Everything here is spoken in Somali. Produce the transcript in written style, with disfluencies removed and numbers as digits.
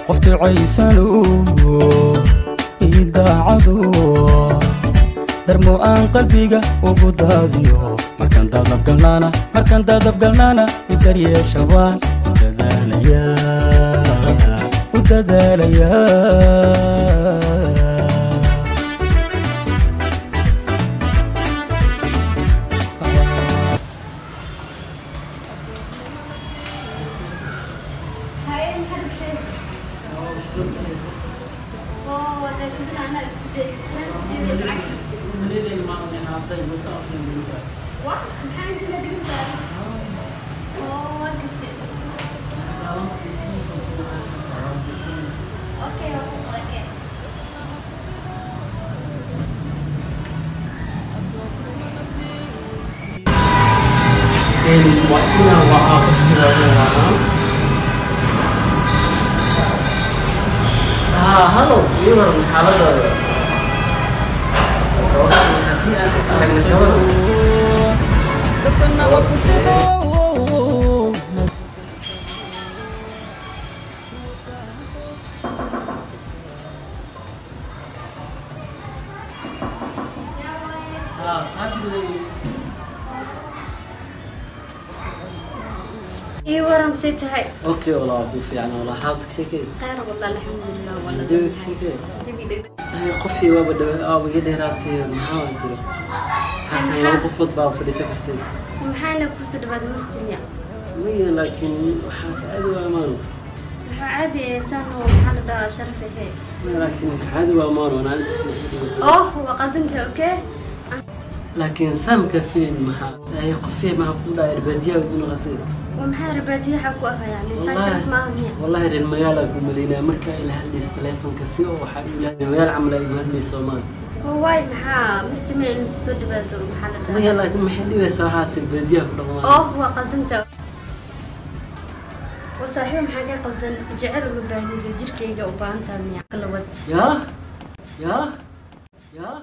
Qofti caysanu idaacadu darmo aan qalbiga ugu daadiyo markaan dadabgalnaana markaan dadabgalnaana idaryeesha waan u dadaalayaa u dadaalayaa. Haye, maxaad rabtay? Oo dashadana anaa isku jeed, anaa isku jeeday lacag. Wah, maxaa inta la dhigtaa? Oo waa gartay. Okay, waa ku qoray. Waa inaan wacaa qofkii, waa inaan wacaa. Haa, hello, ii waran xaaladdaada? Haddii aan is aragna gabar. Dadka nabad ku shido. Haa, saaxiibay. Ii waran, see tahay? Okay walaa, ku fiican walaa, xaalka sheekay. Khayr wallah, alxamdulilah wallah. Jawiga sheekay. Jawi deg. Ay, qofkii waaba dhawa waaba iga dheeraatay, maxaa jira? Halkan laba qofood baa fadhiisan kartay. Maxaana kusoo dhawaad mastinya? Maya, laakiin waxaas caadi waa amaano. Maxaa caadi eh saan oo maxaa la dhahaa sharaf ahe? Maya, laakiin caadi waa amaano anaa inta isla. Oh, waa qaldantay, okay. Laakiin saamka filin maxaa ay qofkii maxaa ku dhacay baadiyaa ugu noqotay? Waa maxay rabaadiyaha ku ah yani saan sharaf maaha miya? Wallahi reer magaala ku maleynaya marka ila hadlaysa telefonka si oo waxaa ila magaal camal ay igu hadlayso maan. Oo waay, maxaa mastimia in soo dhawaado maxaa la dhahaa? Maya, laakiin maxay dhibaysaa waxaas baadiyaha ku dhaqmaan? Oh, waa qaldantay. Oo saaxiib, maxaa ka qaldan? Jecel uma baahniga, jirkayga u baahan tahay miya? Kala wad. Yaa yaa yaa.